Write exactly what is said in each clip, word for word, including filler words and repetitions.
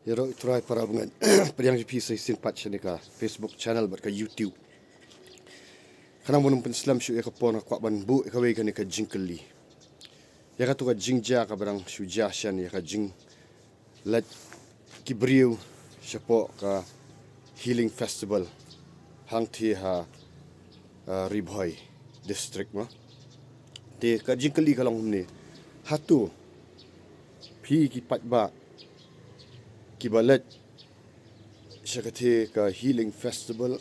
Ïaroh ïa u Trai para bangeit. Pdiang ïa phi sa shisien pat shane ka Facebook channel bad ka YouTube. Khnang ban ym pynslem shuh ïa ka por, nga kwah ban buh ïa kawei kane ka jingkylli. Ïa katu ka jingjia kaba dang shu jia shen ïa ka jingleit ki briew shapoh ka Healing Festival hangtei ha, uh, Ri Bhoi District mo. Te ka jingkylli ka long kumne. Hato phi ki paidbah kiba leit sha katei ka Healing Festival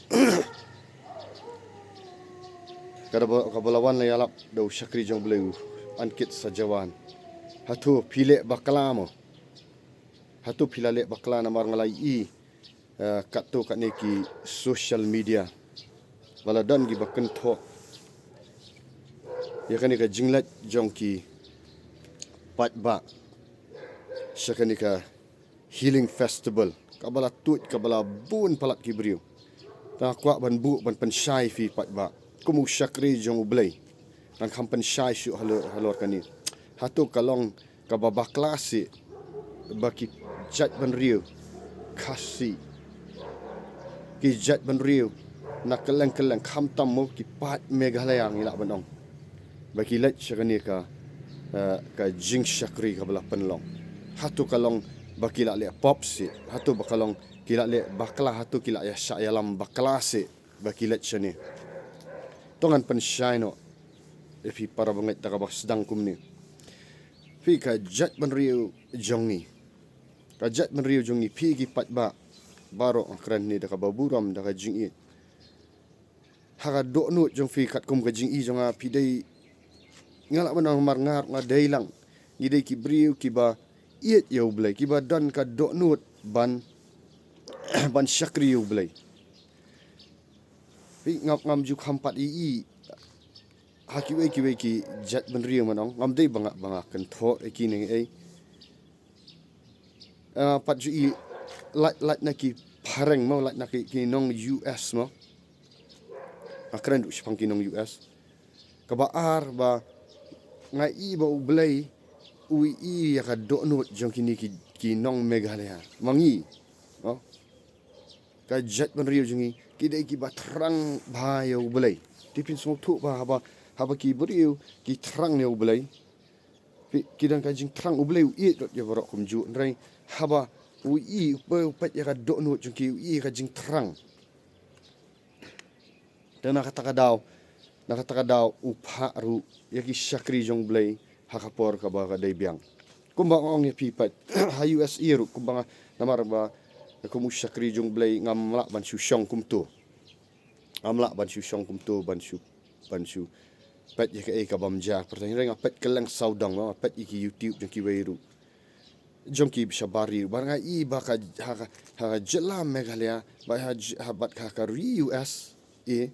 kaba, kaba la wan la ïalap da u shakri jong u Blei u Ankit Sajawan, hato phi leh bakla mo? Hato phi la leh bakla? Namar nga la ïohi, eh, katto katne ki social media ba la don kiba kynthoh ïa kane ka jingleit jong ki paidbah sha kane ka Healing Festival kaba la tuid, kaba la bun palat ki briew. Te nga kwah ban buh, ban pynshai ïa phi paidbah kum u shakri jong u Blei. Ngan kham pynshai shuh halor, halor kane. Hato ka long kaba bakla seh ba ki jaitbynriew Khasi, ki jaitbynriew na kylleng kylleng, khamtam mo ki paid Meghalaya ngi lah ban ong, ba ki leit sha kane ka, eh, ka jingshakri kaba la pynlong? Hato ka long ba ki la leh pop seh? Hato ba ka long ki la leh bakla? Hato ki la ïa shah ïalam bakla seh ba ki leit shane? To ngan pynshai noh ïa phi para bangeit da kaba sdang kumne. Phi ka jaitbynriew jong ngi, ka jaitbynriew jong ngi, phi ki paidbah baroh, nga kren hangne da kaba burom, da ka jingïeit. Ha ka dohnud jong phi katkum ka jingïeit jong nga, phi dei, nga lah ban ong, namar nga ruh nga dei lang, ngi dei ki briew kiba ïeit ïa u Blei, kiba don ka dohnud ban, ban shakri ïa u Blei. Phi, nga, ngam ju kham pat ïohi ha kiwei kiwei ki jaitbynriew, man ong, ngam dei ba nga, ba nga kynthoh ïa ki ne ei. Ah, pat ju ïohi lait, lait na ki phareng mo, lait na ki, ki nong U S mo. Nga kren ruh shaphang ki nong U S. Kaba ar, ba nga ïohi ba u Blei u ïohi ïa ka dohnud jong kine ki, ki nong Meghalaya. Ma ngi, oh, ka jaitbynriew jong ngi, ki dei kiba thrang bha ïa u Blei. Te phin sngewthuh ba haba, haba ki briew ki thrang ïa u Blei, phi, ki don ka jingthrang, u Blei u ïeit ruh ïa baroh kumjuh. Hynrei haba u ïohi, u peit, u peit ïa ka dohnud jong ki, u ïohi ka jingthrang. Te na kata ka daw, na kata ka daw u phah ruh ïa ki shakri jong u Blei ha ka por kaba ka dei biang. Kumba nga ong ïa phi pat, ha U S A ruh, kumba nga, namar ba kum u shakri jong u Blei ngam lah ban shu shong kumto. Ngam lah ban shu shong kumto, ban shu, ban shu peit ïa kaei ka bym jia pyrthei. Hynrei nga peit kylleng sawdong, nga peit ïa ki YouTube jong kiwei ruh, jong ki shabar ri ruh. Bad nga ïohi ba ka, ha ka, ha ka jylla Meghalaya, bad ha j-, ha, bad ha ka ri U S A,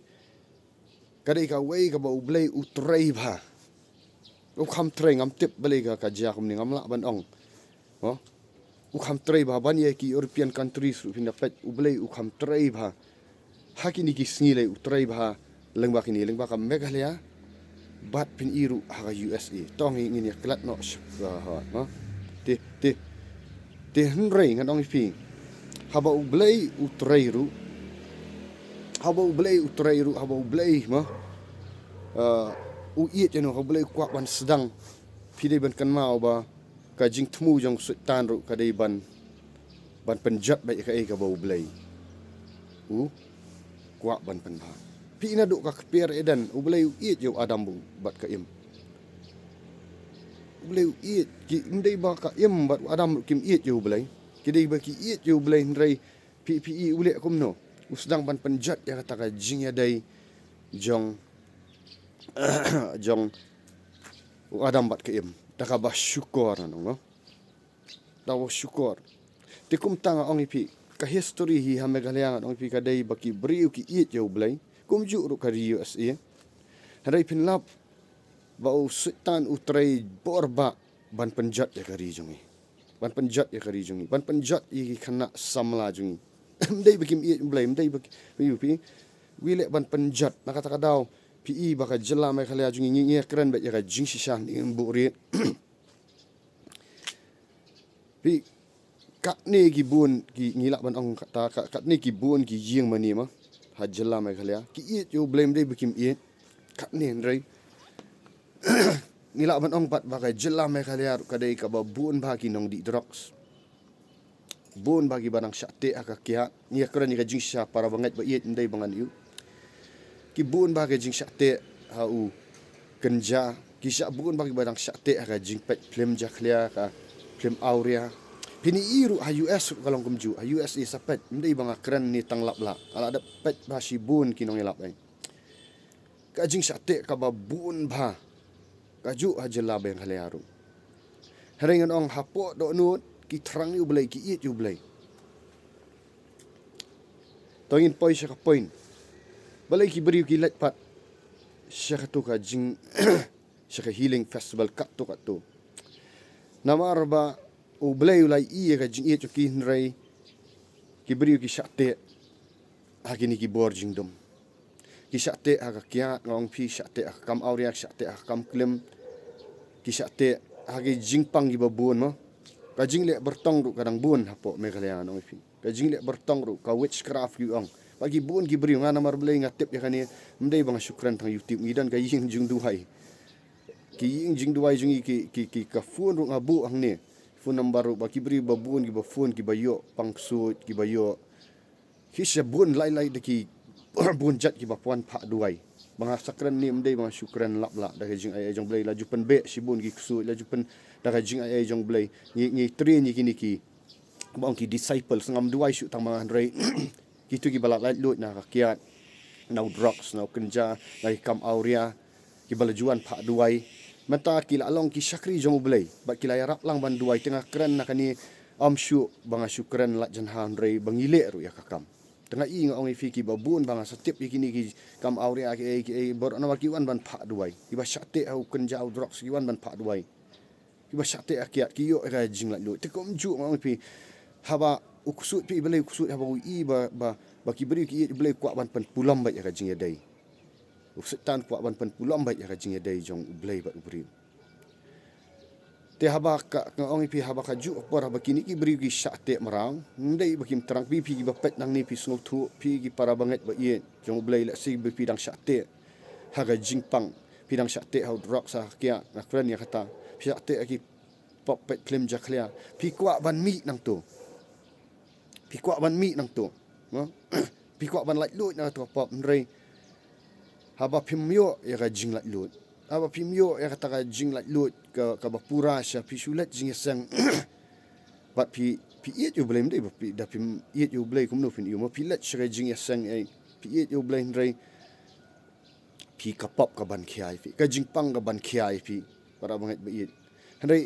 ka dei kawei kaba u Blei u trei bha. U kham trei, ngam tip balei ka, ka jia kumne, ngam lah ban ong. Oh? U kham trei bha, ban ïa ki European countries ruh phin da peit, u Blei u kham trei bha. Ha kine ki sngi lei u trei bha lyngba kine, lyngba ka Meghalaya, bad phin ïohi ruh ha ka U S A. To ngi, ngin ïa klet noh sh-, ha, ha, ha. Te, te, te hynrei ngan ong ïa phi, haba u Blei u trei ruh, haba u Blei u trei ruh, haba u Blei, ma, uh, u ïeit ïa no, haba u Blei u kwah ban sdang, phi dei ban kynmaw ba ka jingthmu jong u Soitan ruh ka dei ban, ban pynjot beit ïa kaei kaba u Blei u kwah ban pynbha. Phi, naduh ka kper Eden, u Blei u ïeit ïa u Adam bad ka Im. U Blei u ïeit, ki, ym dei ba ka Im bad u Adam ruh kim ïeit ïa u Blei. Ki dei ba ki ïeit ïa u Blei, hynrei phi, phi ïohi u leh kumno? U sdang ban pynjot ïa kata ka jingïadei jong, jong u Adam bad ka Im. Da kaba shukor, ngan ong, no? Da kaba shukor. Te kumta nga ong ïa phi, ka history hi ha Meghalaya, ngan ong ïa phi, ka dei ba ki briew ki ïeit ïa u Blei, kumjuh ruh ka ri U S A. Hynrei phin lap ba u Soitan u trei bor bha ban pynjot ïa ka ri jong ngi. Ban pynjot ïa ka ri jong ngi. Ban pynjot ïa ki khynnah samla jong ngi. Ym dei ba kim ïeit u Blei, ym dei ba ki, phi, phi, u leh ban pynjot. Na kata ka daw, phi i ba ka jylla Meghalaya jong ngi, ngi, ngi kren beit ïa ka jingshisha, ngi buhrieh. Phi, Katne ki bun ki ngi lah ban ong kata, ka-, katne ki bun ki ïing mane ma ha jylla Meghalaya ki ïeit ïa U Blei, ym dei ba kim ïeit. Katne hynrei ngi lah ban ong pat ba ka jylla Meghalaya ruh ka dei kaba bun bha ki nongdih drugs. Bun bha kiba dang shah teh ha ka kiad. Ngi ïa kren ïa ka jingshisha para bangeit ba ïeit, ym dei ba ngan ïoh. Ki bun bha ka jingshah teh ha u kynja. Ki shah bun bha kiba dang shah teh ha ka jingpeit phlim jakhlia, ka phlim awria. Phin ïohi ruh ha U S ruh ka long kumjuh. Ha U S A sa peit, ym dei ba nga kren ne tang lap lah. Nga la dep peit bha shibun ki nongïalap ei. Ka jingshah teh kaba bun bha kajuh ha jylla Meghalaya ruh. Hynrei ngan ong hapoh dohnud ki thrang ïa U Blei, ki ïeit ïa U Blei. To ngin poi sha ka point. Balei ki briew ki leit pat sha katu ka jing sha ka healing festival katto katto? Namar ba U Blei u la ïohi ïa ka jingïeit jong ki, hynrei ki briew ki shah teh ha kine ki bor jingdum. Ki shah teh ha ka kiad, nga ong phi, shah teh ha ka kam awria, shah teh ha ka kam klim. Ki shah teh ha ki jingpang kiba bun mo. Ka jingleh byrtong ruh ka dang bun hapoh Meghalaya, nga ong phi. Ka jingleh byrtong ruh, ka witchcraft ki ong. Ba ki bun ki briew, nga namar balei nga tip ïa kane, ym dei ba nga shu kren tang YouTube, ngi don ka ïing jingduwai. Ki ïing jingduwai jong ngi ki, ki, ki, ka phone ruh nga buh hangne. Phone number ruh, ba ki briew ba bun kiba phone, kiba ïoh pang ksuid, kiba ïoh. Ki sha bun lai lai da ki bun jait kiba wan phah duwai. Ba nga sa kren ne ym dei ba nga shu kren lap lah, da ka jingai ei jong U Blei la ju pynbeh shibun ki ksuid, la ju pyn, da ka jingai ei jong U Blei. Ngi, ngi train ïa kine ki, ba ong ki disciples, ngam duwai shuh tang ma nga, hynrei kitu kiba la laitluid na ka kiad, na u drugs, na u kynja, na ki kam awria, kiba la ju wan phah duwai. Mynta ki la long ki shakri jong U Blei, bad ki la ïarap lang ban duwai. Te nga kren na kane, ym shuh ba nga shu kren lait jan ha, hynrei ba ngi leh ruh ïa ka kam. Te nga i, nga ong ïa phi, kiba bun ba nga sa tip ïa kine ki kam awria ki ei ki ei, baroh namar ki wan ban phah duwai. Kiba shah teh ha u kynja, u drugs, ki wan ban phah duwai. Kiba shah teh ha kiad ki ïoh ïa ka jinglaitluid. Te kumjuh nga ong ïa phi, haba u ksuid, phi balei u ksuid, haba u i ba, ba, ba ki briew ki ïeit U Blei, u kwah ban pynpulom beit ïa ka jingïadei. U Soitan u kwah ban pynpulom beit ïa ka jingïadei jong U Blei bad u briew. Te haba ka, nga ong ïa phi, haba kajuh ka por haba kine ki briew ki shah teh mraw, ym dei ba kim thrang. Phi, phi kiba peit nangne, phi sngewthuh, phi ki para bangeit ba ïeit jong U Blei, lehse ba phi dang shah teh ha ka jingpang, phi dang shah teh ha u drugs, ha ka kiad, nga kren ïa kata. Phi shah teh ha ki pop peit phlim jakhlia. Phi kwah ban mih nangto. Phi kwah ban mih nangto. Mo? Phi kwah ban laitluid na kato ka pop, hynrei haba phim ïoh ïa ka jinglaitluid, haba phim ïoh ïa kata ka jinglaitluid ka, kaba pura shisha, phi shu leit jingïaseng. Bad phi, phi ïeit ïa U Blei, ym dei ba phi, da phim ïeit ïa U Blei kumno phin ïoh mo, phi leit sha ka jingïaseng ei, phi ïeit ïa U Blei, hynrei phi, ka pop ka ban khia ïa phi, ka jingpang ka ban khia ïa phi, para bangeit ba ïeit. Hynrei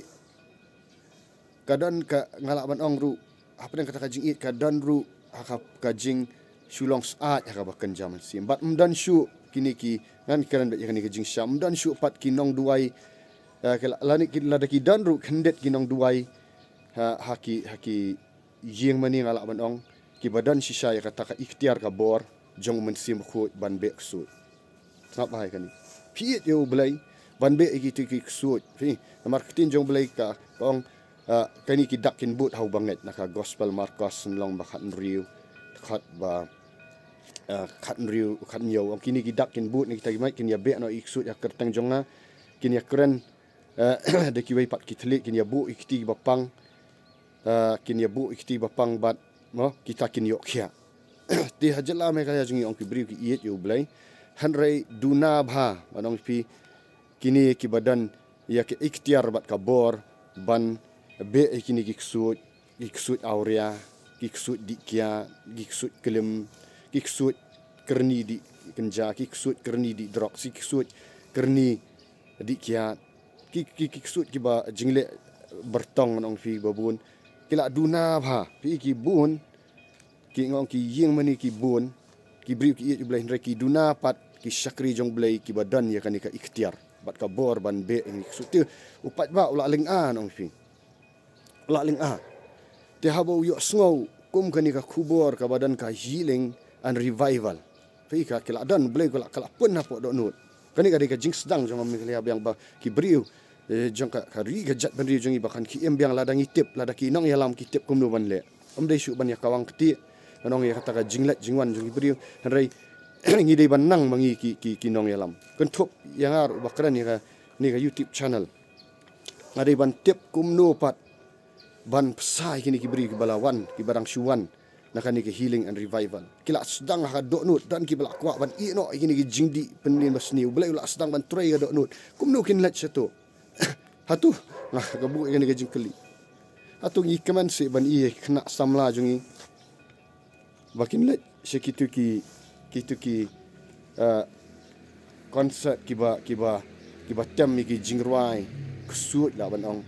ka don ka, nga lah ban ong ruh, hapdeng kata ka jingïeit ka don ruh ha ka, ka jingshu long syaid ha kaba kynja mynsiem. Bad ym don shuh kine ki, ngan kren beit ïa kane ka jingshisha, ym don shuh pat ki nongduwai, eh, ki la, lane ki, lada ki don ruh khyndiat ki nongduwai ha, ha ki, ha ki ïing mane, nga lah ban ong, kiba don shisha ïa kata ka iktiar, ka bor jong U Mynsiem Bakhuid ban beh ksuid. Sngap bha ïa kane. Phi ïeit ïa U Blei ban beh ïa kito ki ksuid? Phi, namar ka ktien jong U Blei ka, ka ong, ah, kine ki dak kin bud ha u bangeit, na ka Gospel Markos, lynnong ba khathynriew, khat ba, ah, khathynriew, khathynñiew, ong, kine ki dak kin bud na kita ki bangeit, kin ïa beh noh ïa ki ksuid ha ka kyrteng jong nga, kin ïa kren, eh, da kiwei pat ki thylliej, kin ïa buh ïa kiti kiba pang, eh, kin ïa buh ïa kiti kiba pang bad, mo, kita kin ïoh khiah. Te ha jylla Meghalaya jong ngi, ong, ki briew ki ïeit ïa U Blei, hynrei duna bha, ban ong ïa phi, kine kiba don ïa ka iktiar bad ka bor ban beh ïa kine ki ksuid, ki ksuid awria, ki ksuid dih kiad, ki ksuid klim, ki ksuid kyrni dih kynja, ki ksuid kyrni dih drugs, ki ksuid kyrni dih kiad, ki, ki, ki ksuid kiba jingleh byrtong, ngan ong ïa phi, ba bun. Ki la duna bha, phi, ki bun, ki, ngan ong, ki ïing mane ki bun, ki briew ki ïeit ïa U Blei, hynrei ki duna pat ki shakri jong U Blei kiba don ïa kane ka iktiar bad ka bor ban beh ïa kine ki ksuid. Te u paidbah u la lynga, ngan ong ïa phi. La lynga. Te haba u ïohsngew kum kane ka khubor kaba don ka healing and revival, phi, ka, ki la don, U Blei ka la, ka la pun hapoh dohnud. Kane ka dei ka jingsdang jong ka Meghalaya biang, ba ki briew eh, jong ka, ka ri ka jaitbynriew jong ngi ba kan ki im biang lada ngi tip, lada ki nongïalam ki tip kumno ban leh. Ym dei shuh ban ïa kawang kti, ngan ong ïa kata ka jingleit jingwan jong ki briew. Hynrei ngi dei ban nang ma ngi ki, ki, ki nongïalam. Kynthup ïa nga ruh ba kren ïa kane ka YouTube channel. Nga dei ban tip kumno pat ban pynshai kine ki briew kiba la wan, kiba dang shu wan na kane ka healing and revival. Ki la sdang ha ka dohnud, don kiba la kwah ban ïeh noh ïa kine ki jingdih pynlin basniew. U Blei u la sdang ban trei ha ka dohnud. Kumno kin leit shato? Hato, nga ka buh ïa kane ka jingkylli. Hato ngi kmen seh ban ïeh ïa ki khynnah samla jong ngi ba kin leit sha kitu ki, kitu ki, eh, concert kiba, kiba, kiba tem ïa ki jingrwai ksuid lah ban ong.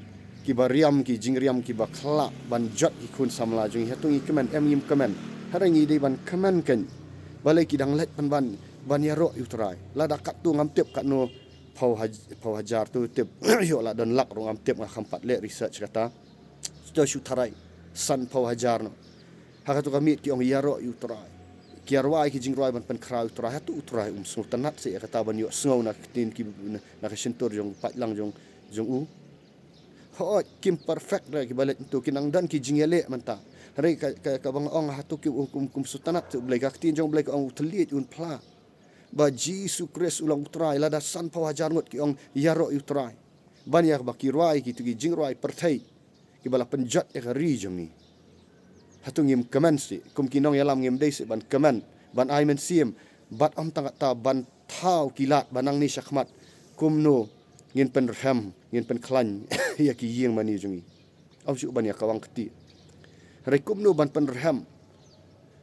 Kiba riam ki jingriam kiba khlak ban jot ki khun samla jong ngi. Hato ngi kmen, em ngim kmen? Hynrei ngi dei ban kmen keiñ. Balei ki dang leit ban, ban, ban ïaroh ïa u Trai? Lada katto ngam tip katno phew haj-, phew hajar to tip. Ïoh lah don lak ruh ngam tip, nga kham pat leh research kata. To shu tharai san phew hajar noh. Ha kato ka miet ki ong ïaroh ïa u Trai. Ki ïarwai ki jingrwai ban pynkhraw ïa u Trai. Hato u Trai um sngewtynnat seh ïa kata ban ïohsngew na ka ktien ki, na, na ka shyntur jong paidlang jong, jong u? Hooid, kim perfect ruh kiba leit hangto, ki nang don ki jingïaleh mynta. Hynrei ka, ka, kaba nga ong hato ki um, um, um sngewtynnat seh u Blei? Ka ktien jong u Blei ka ong u thylliej un phla. Ba Jisu Khrist u long u Trai, lada san phew hajar ngut ki ong ïaroh ïa u Trai. Ban ïa ba ki rwai kitu ki jingrwai pyrthei kiba la pynjot ïa ka ri jong ngi. Hato ngim kmen seh, kum ki nongïalam ngim dei seh ban kmen, ban ai mynsiem, bad ym tang kata ban thaw ki lad ba nangne shakhmat kumno ngin pynrhem, ngin pynkhlaiñ ïa ki ïing mane jong ngi. Ym shuh ban ïa kawang kti. Hynrei kumno ban pynrhem,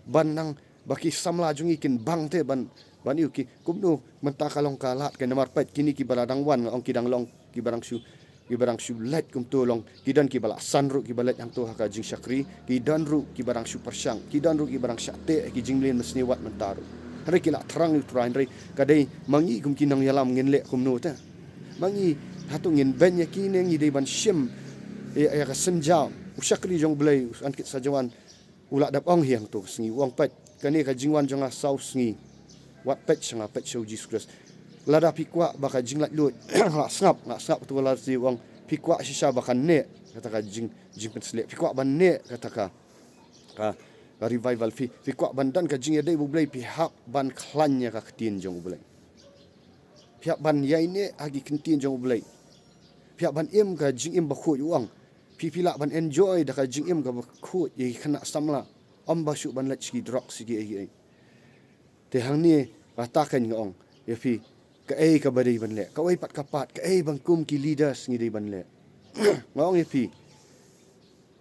ban nang ba ki samla jong ngi kin bang te ban, ban ïoh ki, kumno mynta ka long ka lad ka, namar peit kine kiba la dang wan, nga ong ki dang long kiba dang shu, kiba dang shu leit kumto long, ki don kiba la san ruh kiba leit hangto ha ka jingshakri, ki don ruh kiba dang shu pyrshang, ki don ruh kiba dang shah teh ki jingmlien mynsngi wat mynta ruh. Hynrei ki la thrang ïa u Trai, hynrei ka dei ma ngi kum ki nongïalam ngin leh kumno te? Ma ngi, hato ngin beiñ ïa kine? Ngi dei ban shim ïa, ïa ka synjam. U shakri jong u Blei, u Ankit Sajowan, u la dep ong hi hangto ka sngi, u ong, peit, kane ka jingwan jong nga saw sngi. Wat peit sha nga, peit sha u Jisu Khrist. Lada phi kwah ba ka jinglaitluid, nga la sngap, nga la sngap tu la si u ong, phi kwah shisha ba kan neh kata ka jing, jingpynshlur? Phi kwah ban neh kata ka, ka, ka revival? Phi, phi kwah ban don ka jingïadei bad u Blei? Phi hap ban khlaiñ ïa ka ktien jong u Blei. Phi hap ban ïaineh ha ki ktien jong u Blei. Phi hap ban im ka jingim bakhuid, u ong. Phi, phi lah ban enjoy da ka jingim kaba khuid ïa ki khynnah samla. Ym ba shuh ban leit sha ki drok, sha ki ei ei. Te hangne kata keiñ nga ong ïa phi, kaei kaba dei ban leh? Kawei pat ka part, kaei ba kum ki leaders ngi dei ban leh? Nga ong ïa phi,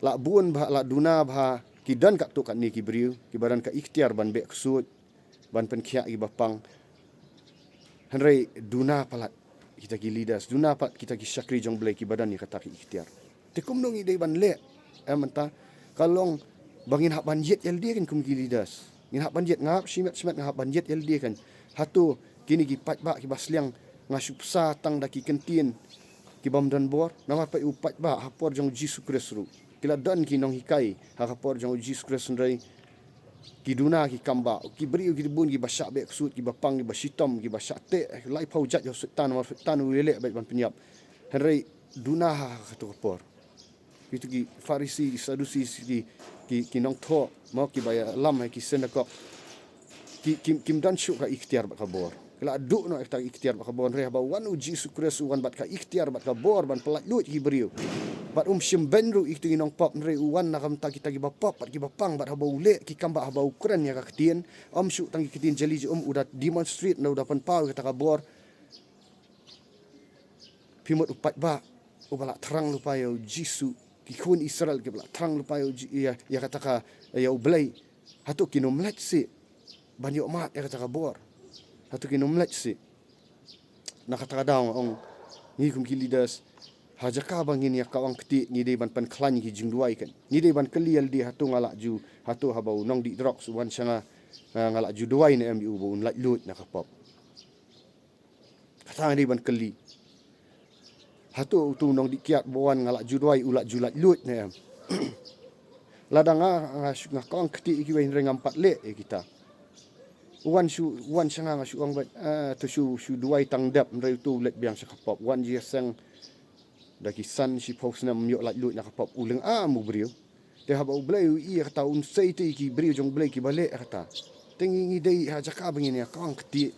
la bun bha, la duna bha, ki don katto katne ki briew kiba don ka iktiar ban beh ksuid, ban pynkhiah ïa kiba pang. Hynrei duna palat kita ki leaders, duna palat kita ki shakri jong u Blei kiba don ïa kata ki iktiar. Te kumno ngi dei ban leh? Em, mynta ka long ba ngin hap ban ïeit ïalade keiñ kum ki leaders. Ngin hap ban ïeit, nga hap shimet shimet nga hap ban ïeit ïalade keiñ. Hato kine ki paidbah kiba sliang, nga shu bsa tang da ki ktien kibym don bor? Namar peit, u paidbah ha por jong u Jisu Khrist ruh, ki la don ki nonghikai ha ka por jong u Jisu Khrist, hynrei ki duna ki kambah, ki briew ki bun kiba shah beh ksuid, kiba pang, kiba shitom, kiba shah teh laiphew jait ïa u Soitan, namar u Soitan u ïaleh beit ban pynïap. Hynrei duna ha kato ka por, kitu ki Pharisi, ki Sadusi, ki, ki, ki nongthoh, mo, kiba ïalam ha ki synagog, ki, kim, kim don shuh ka iktiar bad ka bor. Ki la duh noh ïa kata ka iktiar bad ka bor. Hynrei haba wan u Jisu Khrist, u wan bad ka iktiar bad ka bor ban pyllait luid ïa ki briew. Bad um shym beiñ ruh ïa kitu ki nongpop, hynrei u wan na ka bynta kita kiba pop bad kiba pang. Bad haba u leh ki kambah, haba u kren ïa ka ktien, ym shuh tang ki ktien jali jong um, u da demonstrate, u da pynpaw ïa kata ka bor. Phi mut u paidbah uba la thrang lypa ïa u Jisu, ki khun Israel kiba la thrang lypa ïa u Ji-, ïa, ïa kata ka, ïa u Blei. Hato kin ym leit seh ban ïoh mad ïa kata ka bor? Hato kin ym leit seh? Na kata ka daw nga ong, ngi kum ki leaders, ha jaka ba ngin ïa kawang kti, ngi dei ban pynkhlaiñ ki jingduwai keiñ. Ngi dei ban kylli ïalade, hato nga la ju, hato haba u nongdih drugs u wan sha nga, nga, nga la ju duwai ne em ïa u ba un laitluid na ka pop? Kata ngi dei ban kylli. Hato utu u nongdih kiad ba wan nga la ju duwai, u la ju laitluid ne em? Lada nga, nga shu, nga kawang kti ïa kiwei, hynrei ngam pat leh ïa kita. U wan shu, u wan sha nga, nga shu ong beit, eh, to shu, shu duwai tang dep, hynrei utu u leit biang sha ka pop. U wan jingïaseng, da ki san shiphew snem ym ïoh laitluid na ka pop, u lyngngoh u briew. Te haba U Blei u ïohi ïa kata, un sei te ïa ki briew jong U Blei kiba leh ïa kata. Te ngi, ngi dei ha jaka ba ngin ïa kawang kti,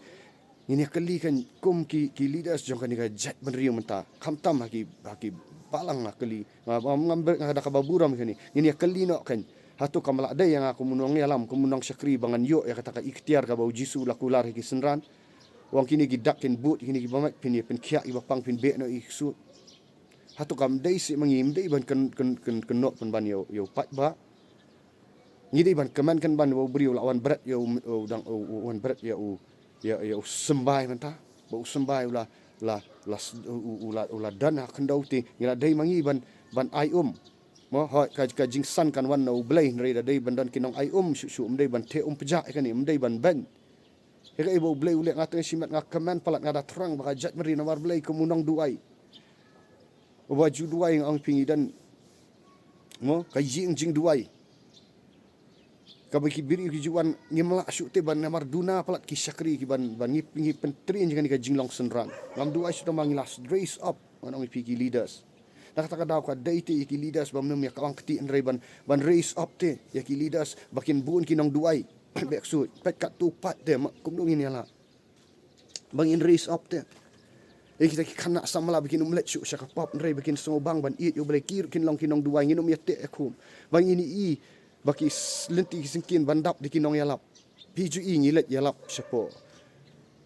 ngin ïa kylli kan kum ki, ki leaders jong kane ka jaitbynriew mynta. Khamtam ha ki, ha ki balang nga kylli. Nga, nga, nga, nga da kaba burom kane. Ngin ïa kylli noh kan. Hato kam lah dei ïa nga kum u nongïalam, kum u nongshakri ba ngan ïoh ïa kata ka iktiar kaba U Jisu u la kular ha ki synran. U ong kine ki dak kin bud, kine kiba mad phin ïa pynkhiah kiba pang, phin beh noh ïa ki ksuid. Hato kam dei seh ma ngi, ym dei ban kyn, kyn, kyn, kynnoh pynban ïa u, ïa u paidbah. Ngi dei ban kmen kynban ba u briew u la wan bret ïa u, u dang, u, u wan bret ïa u, ïa, ïa u symbai mynta. Ba u symbai u la, la, la s-, u, u, u la, u la don ha khyndew te. Ngi la dei ma ngi ban, ban ai um. Mo, hooid ka, ka jingsan kan wan na U Blei, hynrei da dei ban don ki nong ai um shuh shuh, ym dei ban theh um pjah ïa kane, ym dei ban beiñ. Ïa kaei ba U Blei u leh, nga tang shimet nga kmen palat, nga da thrang ba ka jaitbynriew, namar Blei kum u nongduwai. Uba ju duwai, nga ong phi, ngi don, mo, ka ïing jingduwai. Kaba ki briew ki ju wan, ngim lah shuh te ban, namar duna palat ki shakri ki ban, ban ngi, ngi pyntrei ïa kane ka jinglong synran. Ngam duwai shuh tang ba ngi la raise up, ngan ong ïa phi, ki leaders. Na kata ka daw ka dei te ïa ki leaders bym nym ïa kawang kti, hynrei ban, ban raise up te ïa ki leaders ba kin bun ki nongduwai. Beh ksuid, peit katto pat te, ma kumno ngin ïa lah. Ba ngin raise up te ïa kita ki khynnah samla ba kin ym leit shuh sha ka pop, hynrei ba kin sngewbang ban ïeit ïa U Blei, ki ruh kin long ki nongduwai, ngin ym ïateh ïakhum. Ba ngin ïohi ba ki s-, lynti ki syngkien ban dap da ki nongïalap. Phi ju i ngi leit ïalap shapoh,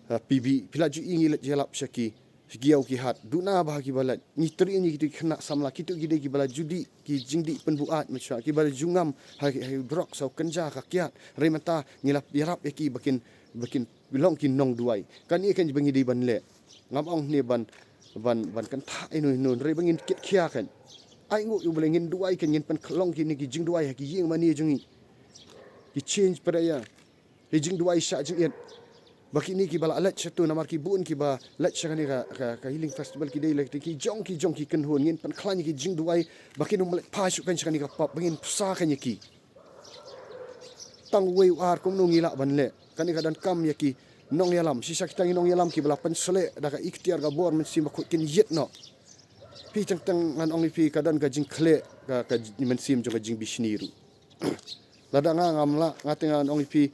ha, P B. Phi la ju i ngi leit ïalap sha ki, sha ki ïew ki hat. Duna ba ha kiba leit. Ngi trei ïa kito ki khynnah samla, kito ki dei kiba la ju dih ki jingdih pynbuaid mynshuwa, kiba la ju ngam ha, ha u drugs, ha u kynja, ka kiad. Hynrei mynta ngi la ïarap ïa ki ba kin, ba kin long ki nongduwai. Kane kan ba ngi dei ban leh. Ngam ong ne ban, ban, ban kynthah ïano ïano, hynrei ba ngin kit khia kan. Ai nguh ïa U Blei, ngin duwai kan, ngin pynkhlong kine ki jingduwai ha ki ïing mane jong ngi. Ki chain prayer, ki jingduwai shah jingit. Ba kine kiba la leit shato, namar ki bun kiba leit sha kane ka, ka, ka healing festival ki dei la ki jong, ki jong ki kynhun, ngin pynkhlaiñ ki jingduwai ba kin ym leit phai shuh kan sha kane ka pop, ba ngin pynsa kan ïa ki. Tang uwei u ar kumno ngi lah ban leh. Kane ka donkam ïa ki nongïalam. Shisha kita ki nongïalam kiba la pynsleh da ka iktiar ka bor Mynsiem Bakhuid kin ïit noh. Phi, teng teng ngan ong ïa phi, ka don ka jingkhleh ka, ka mynsiem jong ka jingbishni ruh. Lada nga ngam lah, nga te ngan ong ïa phi,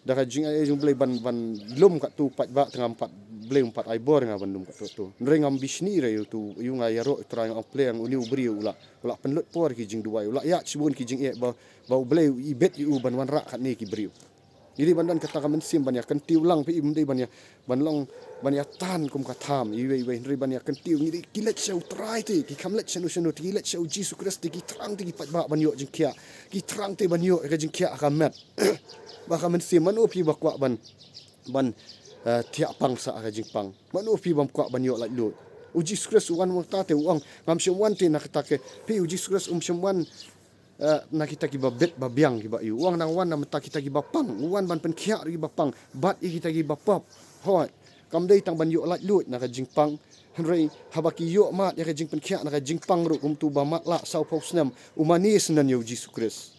da ka jingaiei jong U Blei ban, ban lum katto pat ba, te ngam pat, Blei um pat ai bor nga ban lum katto to. Hynrei ngam bishni re ïa uto, ïa u nga ïaroh U Trai, nga ong Blei, une u briew u la, u la pynlut por ki jingduwai, u la ïaid shibun ki jingeh ba, ba U Blei u ibit ïa u ban wanrah katne ki briew. Ngi dei ban don kata ka mynsiem ban ïa kyntiew lang, phi, ym dei ban ïa, ban long, ban ïa tan kum ka tham iwei iwei, hynrei ban ïa kyntiew. Ngi dei, ki leit sha U Trai te, ki kham leit shano shano te, ki leit sha U Jisu Khrist te, ki thrang te ki paidbah ban ïoh jingkhiah, ki thrang te ban ïoh ka jingkhiah ha ka met. Ba ka mynsiem, mano phi ba kwah ban, ban, eh, thiah pang sha ka jingpang? Mano phi bym kwah ban ïoh laitluid? U Jisu Khrist u wan mynta te u ong, ngam shym wan te na kata ka, phi, U Jisu Khrist um shym wan eh, na kita kiba bit ba biang kiba ïoh. U ong nang wan na bynta kita kiba pang, u wan ban pynkhiah ruh ïa kiba pang, bad ïa kita kiba pop. Hooid, kam dei tang ban ïoh laitluid na ka jingpang, hynrei haba ki ïoh mad ïa ka jingpynkhiah na ka jingpang ruh, kum uto ba matlah sawphew snem, u mane shen ïa U Jisu Khrist.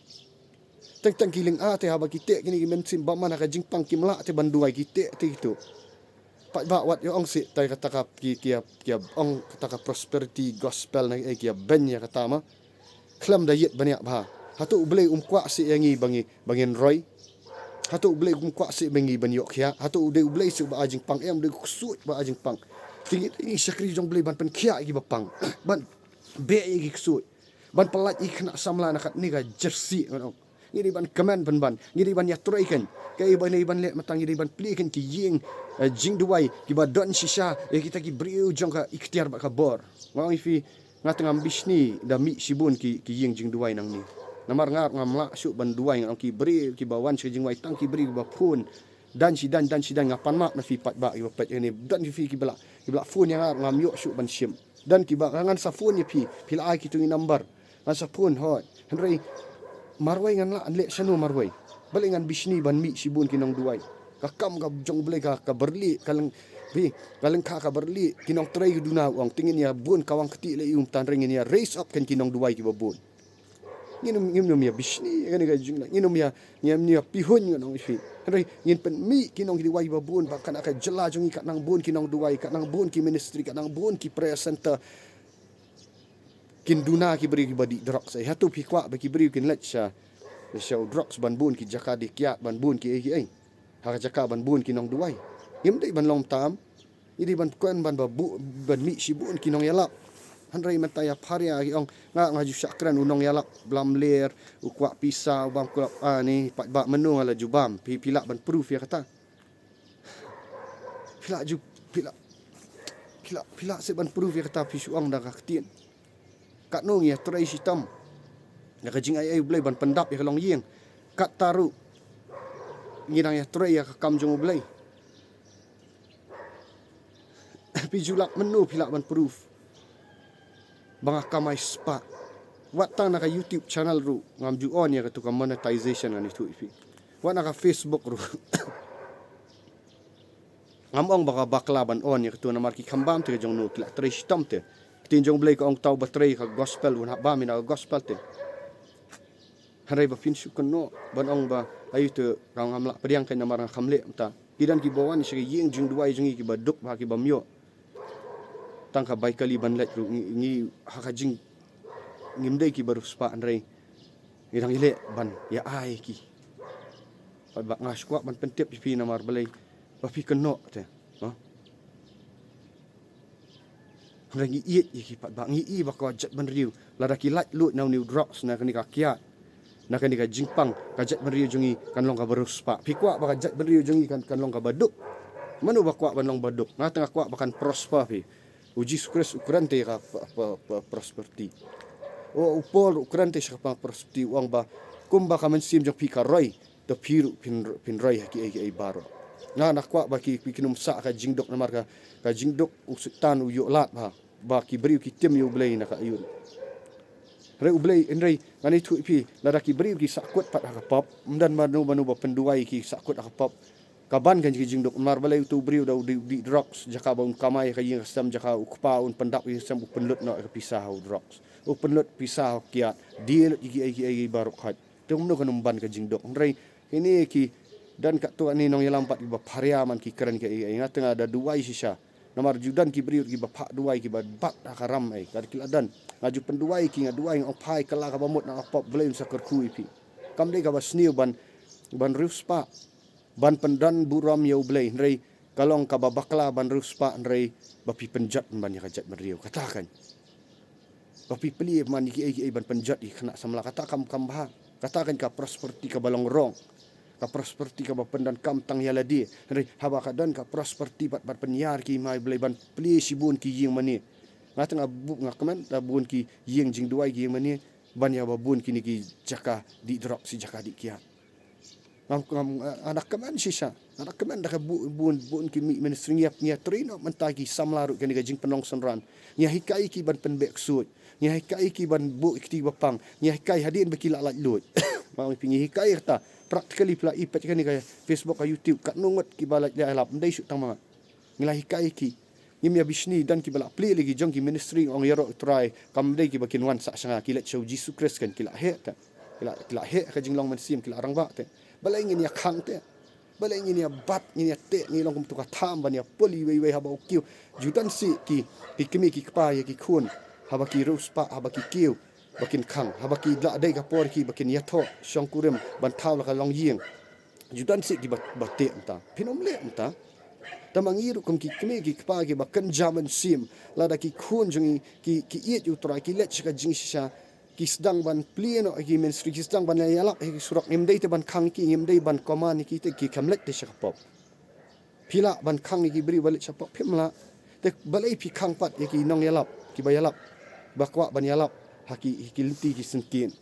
Teng teng ki lynga te haba ki teh kine ki mynsiem bymman ha ka jingpang, kim lah te ban duwai, ki teh te kito. Paidbah, wat ïa ong seh, te kata ka ki, ki ïa, ki ïa ong kata ka prosperity gospel na, eh, ki ïa beiñ ïa kata ma. Khlem da ïit bniah bha. Hato U Blei um kwah seh ïa ngi ba ngi, ba ngin roi? Hato U Blei um kwah seh ba ngi ban ïoh khiah? Hato u dei U Blei seh uba ai jingpang? Em, dei u ksuid ba ai jingpang. Te ngi, ngi shakri jong U Blei ban pynkhiah ïa kiba pang. Ban beh ïa ki ksuid. Ban pyllait ïa ki khynnah samla na katne ka jersey, ngan ong. Ngi dei ban kmen pynban, ngi dei ban ïatrei kein. Kaei ba ngi dei ban leh mynta? Ngi dei ban plie kein ki ïing, eh, jingduwai kiba don shisha ïa kita ki briew jong ka iktiar bad ka bor. Nga ong ïa phi, nga te ngam bishni da mih shibun ki, ki ïing jingduwai nangne. Namar nga ngam lah shuh ban duwai, ngan ong, ki briew kiba wan sha ka jingduwai tang ki briew kiba phone. Dan shi dan, dan shi dan, nga pan map na phi paidbah kiba peit kane. Don ki phi kiba la, kiba la phone ïa nga, ngam ïoh shuh ban shim. Don kiba, ngan sa phone ïa phi, phi la ai kito ki number. Ngan sa phone, hooid. Hynrei marwei ngan lah leh shano marwei? Balei ngan bishni ban mih shibun ki nongduwai? Ka kam ka jong U Blei ka, ka byrlieh, ka lyng, phi, ka lyngkha ka byrlieh, ki nongtrei ki duna, u ong, te ngin ïa bun kawang kti leh ïa u, mynta hynrei ngin ïa raise up kein ki nongduwai kiba bun. Ngin ym, ngin ym ïa bishni ïa kane ka jingla, ngin ym ïa, ngin ym ïa pihuiñ, ngan ong ïa phi. Hynrei ngin pynmih ki nongduwai ba bun, ba katno ka jylla jong ngi kat nang bun ki nongduwai, kat nang bun ki ministry, kat nang bun ki prayer center. kin duna ki briew kiba dih drugs. Ai hato phi kwah ba ki briew kin leit sha, sha u drugs ban bun ki jaka dih kiad, ban bun ki ei ki ei, ha ka jaka ban bun ki nongduwai? Ngim dei ban long tam. Ngi dei ban kren ban ba bu, ban mih shibun ki nongïalap. Hynrei mynta ïa pharia ki ong, nga, nga ju shah kren u nongïalap blamler, u kwah pisa, u bam klop ani, pat ba mynno nga la ju bam. Phi, phi lah ban proof ïa kata? Phi lah ju, phi lah, phi lah, phi lah seh ban proof ïa kata, phi shu ong da ka ktien. Katno ngi ïatrei shitom na ka jingai ei U Blei ban pyndap ïa ka longïing. Katta ruh ngi dang ïatrei ïa ka kam jong U Blei. Phi ju lah mynno phi lah ban proof ba nga kamai spah? Wat tang na ka YouTube channel ruh ngam ju on ïa katu ka monetization, ngan ïathuh ïa phi. Wat na ka Facebook ruh. Ngam ong ba ka bakla ban on ïa katu namar ki kham bam te ka jong no, ki la trei shitom te. Ktien jong U Blei ka ong, tau ba trei ka gospel un hap bam ïa ka gospel te. Hynrei ba phin shu kynnoh ban ong ba aïu te, ka ngam lah pdiang ka namar nga kham leh mynta. Ki don kiba wan sha ka ïing jingduwai jong ngi kiba duk bha kiba ym ïoh tang ka bai kali ban leit ruh. Ngi, ngi ha ka jing, ngim dei kiba riewspah, hynrei ngi dang ïaleh ban ïa ai ki. Pat ba nga shu kwah ban pyntip ïa phi namar balei ba phi kynnoh te, ha? Hynrei ngi ïeit ïa ki pat ba ngi i ba ka jaitbynriew lada ki lait luid na une u drugs, na kane ka kiad, na kane ka jingpang, ka jaitbynriew jong ngi kan long kaba riewspah. Phi kwah ba ka jaitbynriew jong ngi kan, kan long kaba duk? Mano ba kwah ban long ba duk? Nga te nga kwah ba kan prosper phi. U Jisu Khrist u kren te ka pa, pa, pa, prosperity. U, u Paul u kren te sha ka pa prosperity, u ong ba kumba ka mynsiem jong phi ka roi, to phi ruh phin, phin roi ha ki ei ki ei baroh. Nga, nga kwah ba ki, ki, kin ym sah ka jingduk namar ka, ka jingduk u Soitan u ïoh lad bha ba ki briew ki tim ïa U Blei na ka aiun. Hynrei U Blei, hynrei ngan ïathuh ïa phi, lada ki briew ki sahkut pat ha ka pop, ym don mano mano ba pynduwai ki sahkut ha ka pop. Ka ban ka jing, jingduk namar balei utu u briew da u dih, dih drugs, jaka ba un kamai ka ïing ka sem, jaka u kpa un pyndap ïing sem, u pynlut noh ka pisa ha u drugs, u pynlut pisa ha u kiad, die lut ïa ki ei ki ei baroh khoit. Te kumno kan ym ban ka jingduk? Hynrei kine ki don katto katne nongïalam pat kiba pharia man ki kren ki ei ei. Nga te nga da duwai shisha. Namar ju don ki briew kiba phah duwai kiba bat ha ka ram ei. Ka ki la don. Nga ju pynduwai ki, nga duwai, nga ong phai kylla kaba mut na ka pop, Blei un sa kyrkhu ïa phi. Kam dei kaba sniew ban, ban riewspah, ban pyndon burom ïa U Blei. Hynrei ka long kaba bakla ban riewspah, hynrei ba phi pynjot man ïa ka jaitbynriew. Kata kan. Ba phi plie man ïa ki ei ki ei ban pynjot ïa ki khynnah samla, kata kam, kam bha. Kata kan ka prosperity kaba long wrong. Ka prosperity kaba pyndonkam tang ïa lade. Hynrei haba ka don ka prosperity bad, bad pynïar ki mai Blei ban plie shibun ki ïing mane. Nga te nga bu, nga kmen da bun ki ïing jingduwai ki ïing mane ban ïa ba bun kine ki jaka dih drugs, ki jaka dih kiad. Ngam, ngam, nga da kmen shisha. Nga da kmen da ka bu, bun, bun ki mih ministry, ngi ïa, ngi ïa train noh mynta ki samla ruh kane ka jingpynlong synran. Ngi ïa hikai ki ban pynbeh ksuid. Ngi ïa hikai ki ban buh ïa ki kti ba pang. Ngi ïa hikai hadien ba ki la lait luid. Ba ngi phi ngi hikai kata. Practically phi la i pat kane ka Facebook, ka YouTube, katno ngut kiba lait ïalap, ym dei shuh tang ma nga. Ngi la hikai ki. Ngim ïa bishni, don kiba la plie la ki jong ki ministry, ong ïaroh U Trai, kam dei kiba kin wan sah sha nga, ki leit sha U Jisu Khrist kan, ki la heh te. Ki la, ki la heh ka jinglong mynsiem, ki la rangbah te. Balei ngin ïa khang te? Balei ngin ïa bat, ngin ïa teh, ngin long kum tu ka tham ban ïa puli wei wei haba u kiew. Ju don seh ki, ki kmie ki kpa ïa ki khun, haba ki riewspah, haba ki kiew ba kin khang, haba ki la dei ka por ki ba kin ïathoh shongkurim ban thaw la ka longïing. Ju don seh kiba, ba teh mynta. Phin ym leh mynta. Tangba ngi ruh kum ki kmie ki kpa kiba kynja mynsiem, lada ki khun jong ngi ki, ki ïeit ïa U Trai, ki leit sha ka jingshisha, ki sdang ban plie noh ïa ki ministry, ki sdang ban ïalap ha ki surok, ngim dei te ban khang ki, ngim dei ban command ki te, ki kham leit te sha ka pop. Phi lah ban khang ïa ki briew ba leit sha pop, phim lah. Te balei phi khang pat ïa ki nongïalap, kiba ïalap, ba kwah ban ïalap ha ki, ki lynti ki syngkien,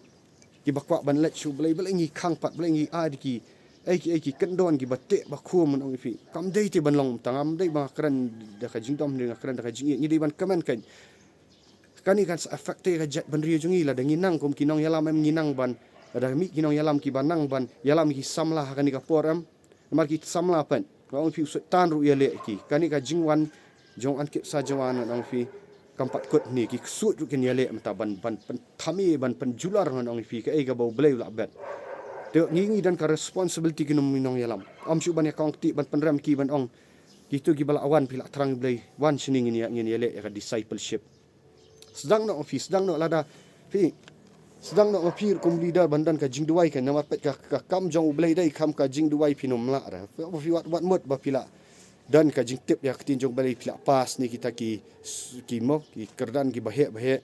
kiba kwah ban leit sha U Blei? Balei ngi khang pat, balei ngi ai da ki, ei ki, ei ki kyndon kiba teh ba khum, ngan ong ïa phi? Kam dei te ban long tang. Ngam dei ba nga kren da ka jingdom, nga kren da ka jingïeit. Ngi dei ban kmen kan. Kane kan sa affect ïa ka jaitbynriew jong ngi. Lada ngi nang kum ki nongïalam, em ngi nang ban, lada mih ki nongïalam kiba nang ban ïalam ki samla ha kane ka por, em? Namar ki samla pat, nga ong ïa phi, u Soitan ruh u ïaleh ïa ki. Kane ka jingwan jong Ankit Sajawan, ngan ong ïa phi, kam pat kut ne, ki ksuid ruh kin ïaleh mynta ban, ban pynthame, ban pynjulor, ngan ong ïa phi, kaei kaba U Blei u la bet. Te ngi, ngi don ka responsibility kum ki nongïalam. Ym shuh ban ïa kong kti ban pynrem ki ban ong, kito kiba la wan, phi la thrang ïa U Blei, wan shane ngin ïa, ngin ïaleh ïa ka discipleship. Sdang noh ma phi, sdang noh lada phi, sdang noh ma phi ruh kum leader ban don ka jingduwai kan, namar peit ka, ka kam jong U Blei dei kam ka jingduwai, phin ym lah re. Ba phi wat, wat mut ba phi la don ka jingtip ïa ka ktien jong U Blei, phi la pass ne kita ki, ki mo, ki kyrdan kiba heh ba heh.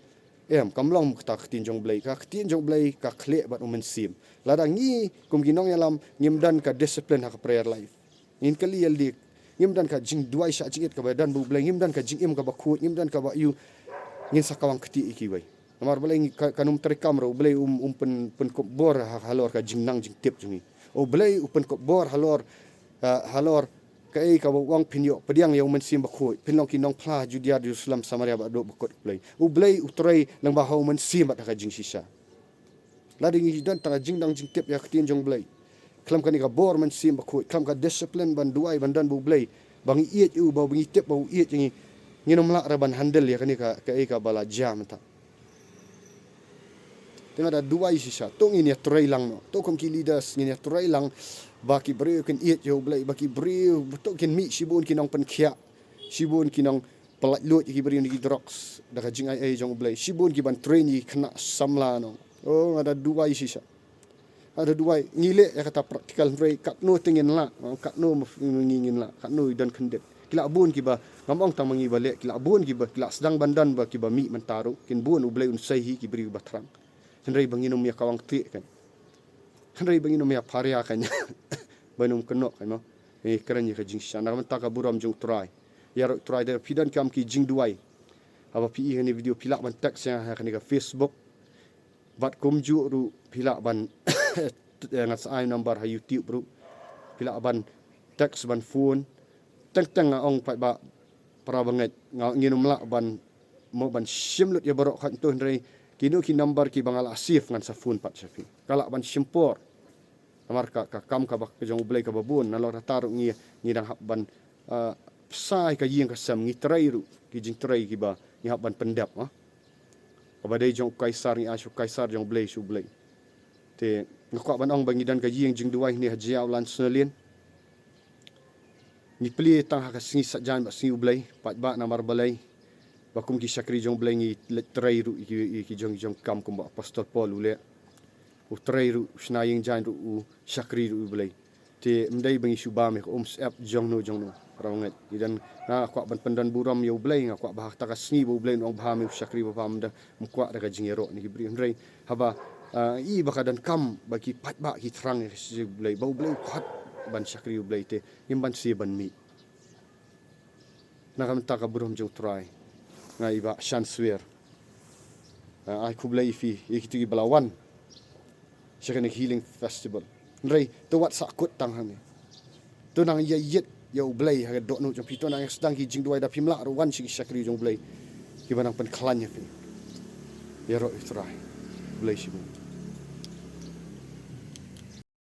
Em, kam long kata ka ktien jong U Blei, ka ktien jong U Blei ka khleh bad U Mynsiem. Lada ngi kum ki nongïalam ngim don ka discipline ha ka prayer life, ngin kylli ïa lade, ngim don ka jingduwai shah jingit kaba don bad U Blei, ngim don ka jingim kaba khuid, ngim don kaba ïoh, ngin sa kawang kti ïa kiwei. Namar balei ngi ka, kan ym treikam ruh, U Blei um, um pyn, pynkup bor ha, halor ka jingnang jingtip jong ngi. U Blei u pynkup bor halor, ah, halor kaei kaba u ong, phin ïoh pdiang ïa U Mynsiem Bakhuid, phin long ki nongphla Judia, Jerusalem, Samaria bad haduh ba kut U Blei. U Blei u trei lyngba ha U Mynsiem bad ha ka jingshisha. Lada ngi don tang ka jingnang jingtip ïa ka ktien jong U Blei, khlem kane ka bor Mynsiem Bakhuid, khlem ka discipline ban duwai ban don bad U Blei, ba ngi ïeit ïa u, ba ngi tip ba u ïeit ïa ngi, ngin ym lah re ban handle ïa kane ka, kaei kaba la jia mynta. Te nga da duwai shisha, to ngin ïatrei lang noh, to kum ki leaders ngin ïatrei lang ba ki briew kin ïeit ïa U Blei, ba ki briew, to kin mih shibun ki nongpynkhiah, shibun ki nongpynlait luid ïa ki briew na ki drugs da ka jingai ei jong U Blei, shibun ki ban train ïa ki khynnah samla noh. Oh, nga da duwai shisha. Nga da duwai, ngi leh ïa kata practical, hynrei katno te ngin lah, katno ma ngi ngin lah, katno i don khyndiat. Ki la bun kiba, ngam ong tang ma ngi ba leh, ki la bun kiba, ki la sdang ban don ba kiba mih mynta ruh, kin bun, U Blei un sei hi ki briew ba thrang. Hynrei ba ngin ym ïa kawang kti kan. Hynrei ba ngin ym ïa pharia kan. Ba ngin ym kynnoh kan mo. Eh, kren ïa ka jingshisha. Na ka bynta ka burom jong U Trai. Ïaroh U Trai, da phi don kam ki jingduwai, haba phi ïohi kane ka video, phi lah ban text ïa nga ha kane ka Facebook. Bad kumjuh ruh phi lah ban, eh, nga sa ai number ha YouTube ruh. Phi lah ban text, ban phone. Teng teng nga ong pat ba para bangeit, nga ngin ym lah ban, mo ban shim lut ïa baroh khatto, hynrei kino ki number kiba nga la save ngan sa phone pat sha phi. Ka lah ban shim por. Namar ka, ka kam kaba, ka jong U Blei kaba bun, nalor kata ruh ngi, ngi dang hap ban, ah, pynshai ka ïing ka sem, ngi trei ruh ki jingtrei kiba ngi hap ban pyndep, ah. Kaba dei jong u Kaisar ngi ai sha u Kaisar, jong U Blei sha U Blei. Te nga kwah ban ong ba ngi don ka ïing jingduwai hangne ha Jaïaw Lansonalane. Ngi plie tang ha ka sngi Saitjaiñ bad sngi U Blei, paidbah, namar balei? Ba kum ki shakri jong U Blei ngi leit trei ruh ïa ki, ïa ki jong, jong kam kumba Apostol Paul u leh. U trei ruh, u shna ïing jaiñ ruh, u shakri ruh ïa U Blei. Te ym dei ba ngi shu bam ïa ka umsyep jongno jongno. Para bangeit, ngi don, nga kwah ban pyndon burom ïa U Blei, nga kwah ba ha kata ka sngi ba U Blei un ong bha me u shakri babha, ym da, ym kwah da ka jingïaroh na ki briew. Hynrei haba, ah, i ba ka donkam ba ki paidbah ki thrang ïa ka sngi U Blei, ba U Blei u khot ban shakri U Blei, te ngim banse ban mih. Na ka bynta ka burom jong U Trai, nga i Bah Shanswer, ah, ai khublei ïa phi, ïa kito kiba la wan sha kane ka healing festival. Hynrei to wat sahkut tang hangne. To nang ïa ïeit ïa U Blei ha ka dohnud jong phi, to nang ïa sdang ki jingduwai, da phim lah ruh wan sha ki shakri jong U Blei kiba nang pynkhlaiñ ïa phi. Ïaroh ïa U Trai. Khublei shibun.